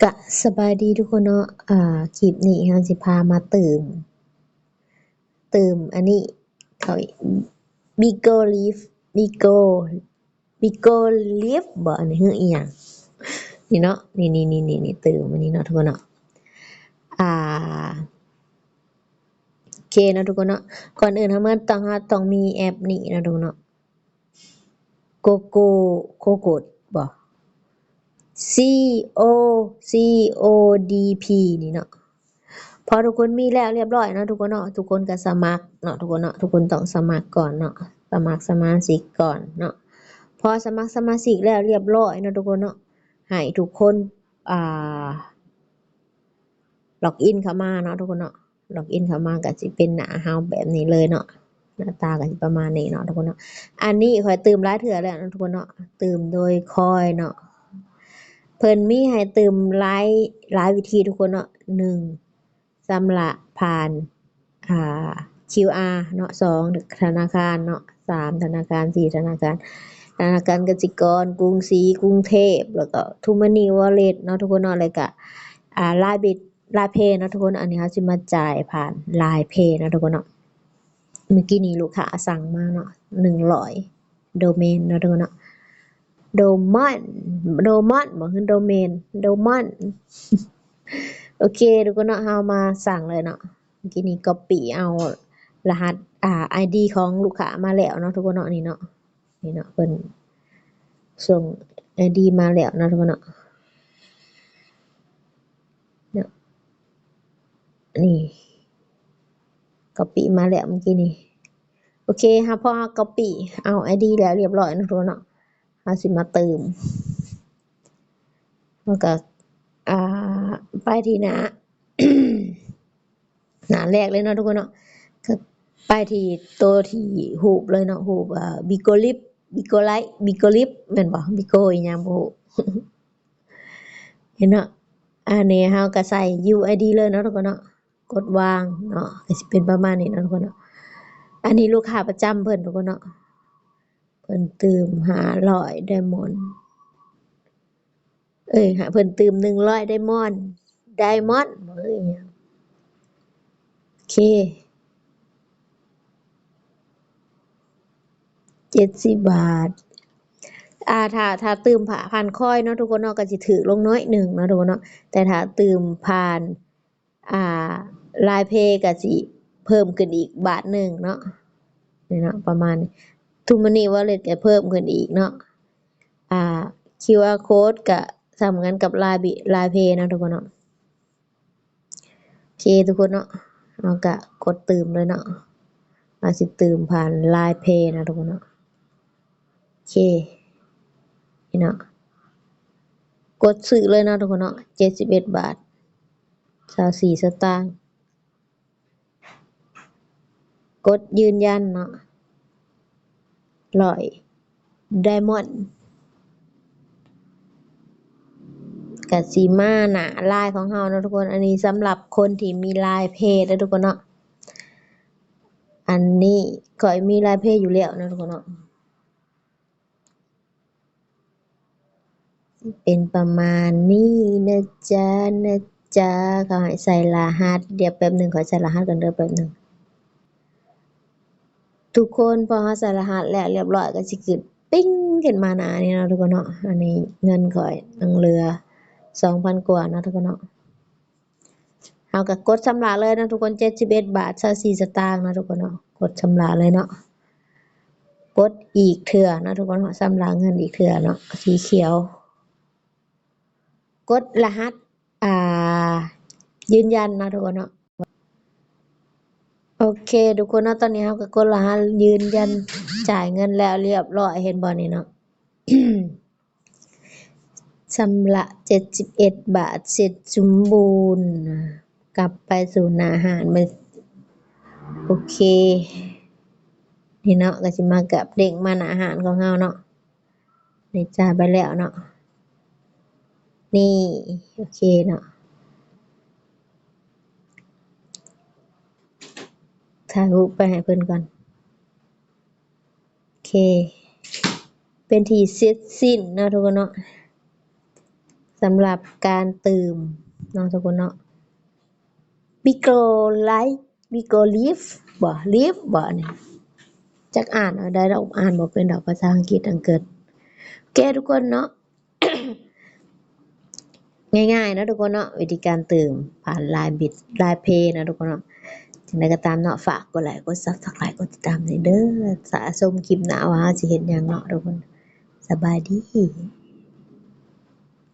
ກະສະບາຍດີທຸກຄົນເນາະ ອາ ຄລິບນີ້ເຮົາຊິພາມາຕື່ມ ຕື່ມອັນນີ້ເຂົາ Bigo Leaf Bigo Bigo Leaf ບໍ ອັນນີ້ ຫຼື ອີ່ຫຍັງ ນີ້ເນາະ ນີ້ໆໆໆ ຕື່ມອັນນີ້ເນາະທຸກຄົນເນາະ ອາ ໂອເຄເນາະທຸກຄົນເນາະ ກ່ອນອື່ນເຮົາມາຕ້ອງ ເຮົາຕ້ອງມີແອັບນີ້ເນາະທຸກຄົນເນາະ Coco Coco ບໍ C O C O D P ນີ້ເນາະ ພໍທຸກຄົນມີແລ້ວລຽບລ້ອຍເນາະທຸກຄົນເນາະ ທຸກຄົນກໍສະໝັກເນາະທຸກຄົນເນາະ ທຸກຄົນຕ້ອງສະໝັກກ່ອນເນາະ ສະໝັກສະມາຊິກກ່ອນເນາະ ພໍສະໝັກສະມາຊິກແລ້ວລຽບລ້ອຍເນາະທຸກຄົນເນາະ ໃຫ້ທຸກຄົນ ອ່າ ລັອກອິນເຂົ້າມາເນາະທຸກຄົນເນາະ ລັອກອິນເຂົ້າມາກໍຊິເປັນໜ້າເຮົາແບບນີ້ເລີຍເນາະ ໜ້າຕາກໍຊິປະມານນີ້ເນາະທຸກຄົນເນາະ ອັນນີ້ຂ້ອຍຕື່ມຫຼາຍເທື່ອແລ້ວເນາະທຸກຄົນເນາະ ຕື່ມໂດຍຄອຍເນາະ ເພິ່ນມີໃຫ້ຕື່ມຫຼາຍ ຫຼາຍວິທີທຸກຄົນເນາະ ໜຶ່ງ ຊຳລະຜ່ານ ອ່າ ຄິວອາ ເນາະ ສອງ ທະນາຄານເນາະ ສາມ ທະນາຄານ ສີ່ ທະນາຄານ ທະນາຄານກະສິກອນ ກຸງສີ ກຸງເທບ ແລ້ວກໍ TrueMoney Wallet ເນາະທຸກຄົນເນາະ ແລ້ວກໍ ອ່າ Line Bit Line Pay ເນາະທຸກຄົນ ອັນນີ້ເຮົາຊິມາຈ່າຍຜ່ານ Line Pay ເນາະທຸກຄົນເນາະ ມື້ກີ້ນີ້ລູກຄ້າສັ່ງມາເນາະ ໜຶ່ງຮ້ອຍ ໂດເມນເນາະທຸກຄົນເນາະ ໂດມອນ ໂດມອນ ບໍ່ ຄື ໂດເມນ ໂດມອນ ໂອເຄທຸກຄົນເນາະ ເຮົາມາສັ່ງເລີຍເນາະ ມື້ກີ້ນີ້ກັອບປີ້ເອົາລະຫັດ ອ່າ ໄອດີຂອງລູກຄ້າມາແລ້ວເນາະທຸກຄົນເນາະ ນີ້ເນາະ ນີ້ເນາະ ເພິ່ນສົ່ງໄອດີມາແລ້ວເນາະທຸກຄົນເນາະ ເນາະ ນີ້ ກັອບປີ້ມາແລ້ວມື້ກີ້ນີ້ ໂອເຄ ເຮົາ ພໍເຮົາກັອບປີ້ເອົາໄອດີແລ້ວລຽບລ້ອຍເນາະທຸກຄົນເນາະ ເຮົາຊິມາຕື່ມ ແລ້ວກໍ ອ່າ ໄປທີ່ໜ້າ ໜ້າແລກເລີຍເນາະທຸກຄົນເນາະ ກໍໄປທີ່ໂຕທີ່ຮູບເລີຍເນາະ ຮູບ ອ່າ Bigo Leaf Bigo Light Bigo Leaf ແມ່ນບໍ່ Bigo ອີ່ຫຍັງບໍ່ຮູ້ ເຫັນເນາະ ອັນນີ້ເຮົາກໍໃສ່ UID ເລີຍເນາະທຸກຄົນເນາະ ກົດວາງເນາະ ກໍຊິເປັນປະມານນີ້ເນາະທຸກຄົນເນາະ ອັນນີ້ລູກຄ້າປະຈຳເພິ່ນທຸກຄົນເນາະ ເພິ່ນຕື່ມຫ້າຮ້ອຍ Diamond ເອີຍ ເພິ່ນຕື່ມໜຶ່ງຮ້ອຍ Diamond Diamond ບໍ່ ເອີຍ ໂອເຄ ເຈັດສິບບາດ ອ່າ ຖ້າ ຖ້າຕື່ມຜ່ານຄອຍເນາະທຸກຄົນເນາະ ກໍຊິຖືກລົງໜ້ອຍໜຶ່ງເນາະທຸກຄົນເນາະ ແຕ່ຖ້າຕື່ມຜ່ານ ອ່າ Line Pay ກໍຊິເພີ່ມຂຶ້ນອີກບາດໜຶ່ງເນາະ ນີ້ເນາະ ປະມານນີ້ TrueMoney Wallet ກໍເພີ່ມຂຶ້ນອີກເນາະ ອ່າ ຄິວອາ Code ກໍສ່ຳກັນກັບ Line Bi- Line Pay ເນາະທຸກຄົນເນາະ ໂອເຄທຸກຄົນເນາະ ເຮົາກະກົດຕື່ມເລີຍເນາະ ເຮົາຊິຕື່ມຜ່ານ Line Pay ເນາະທຸກຄົນເນາະ ໂອເຄ ນີ້ເນາະ ກົດຊື້ເລີຍເນາະທຸກຄົນເນາະ ເຈັດສິບເອັດບາດ ຊາວສີ່ສະຕາງ ກົດຢືນຢັນເນາະ ຮ້ອຍ Diamond ກະຊິມາໜ້າ Line ຂອງເຮົາເນາະທຸກຄົນ ອັນນີ້ສຳລັບຄົນທີ່ມີ Line Pay ເດີທຸກຄົນເນາະ ອັນນີ້ຂ້ອຍມີ Line Pay ຢູ່ແລ້ວເນາະທຸກຄົນເນາະ ເປັນປະມານນີ້ນະຈ໊ະ ນະຈ໊ະ ເຂົາໃຫ້ໃສ່ລະຫັດ ດຽວແປັບໜຶ່ງ ຂ້ອຍໃສ່ລະຫັດກ່ອນເດີ ແປັບໜຶ່ງ ທຸກຄົນ ພໍເຮົາໃສ່ລະຫັດແລ້ວລຽບລ້ອຍ ກໍຊິຂຶ້ນປິ້ງຂຶ້ນມາໜ້ານີ້ເນາະທຸກຄົນເນາະ ອັນນີ້ເງິນຂ້ອຍຍັງເຫຼືອສອງພັນກວ່າເນາະທຸກຄົນເນາະ ເຮົາກໍກົດຊຳລະເລີຍເນາະທຸກຄົນ ເຈັດສິບເອັດບາດ ຊາວສີ່ສະຕາງເນາະທຸກຄົນເນາະ ກົດຊຳລະເລີຍເນາະ ກົດອີກເທື່ອເນາະທຸກຄົນເນາະ ຊຳລະເງິນອີກເທື່ອເນາະ ສີຂຽວ ກົດລະຫັດ ອ່າ ຢືນຢັນເນາະທຸກຄົນເນາະ ໂອເຄທຸກຄົນເນາະ ຕອນນີ້ເຮົາກໍກົດລະຫັດຢືນຢັນ ຈ່າຍເງິນແລ້ວລຽບລ້ອຍ ເຫັນບໍ່ນີ້ເນາະ ຊຳລະເຈັດສິບເອັດບາດ ເສັດສົມບູນ ກັບໄປສູ່ໜ້າຮ້ານ ໂອເຄ ນີ້ເນາະ ກໍຊິມາກັບເດ້ງມາໜ້າຮ້ານຂອງເຮົາເນາະ ນີ້ຈ່າຍໄປແລ້ວເນາະ ນີ້ ໂອເຄເນາະ ຖ່າຍຮູບໄປໃຫ້ເພິ່ນກ່ອນ ໂອເຄ ເປັນທີ່ເສັດສິ້ນເນາະທຸກຄົນເນາະ ສຳລັບການຕື່ມເນາະທຸກຄົນເນາະ we go live we go live ບໍ່ live ບໍ່ນີ້ ຈັກອ່ານເອົາໄດ້ດອກ ອ່ານບໍ່ເປັນດອກພາສາອັງກິດອັງເກີດ. ໂອເຄທຸກຄົນເນາະ ງ່າຍໆເນາະທຸກຄົນເນາະ ວິທີການຕື່ມຜ່ານ Line Bit Line Pay ເນາະທຸກຄົນເນາະ. ຈັ່ງໃດກໍຕາມເນາະ ຝາກກົດໄລ ກົດ Subscribe ກົດຕິດຕາມໃຫ້ເດີ ຖ້າຊົມຄລິບໜ້າວ່າເຮົາຊິເຮັດຫຍັງເນາະທຸກຄົນ. ສະບາຍດີ.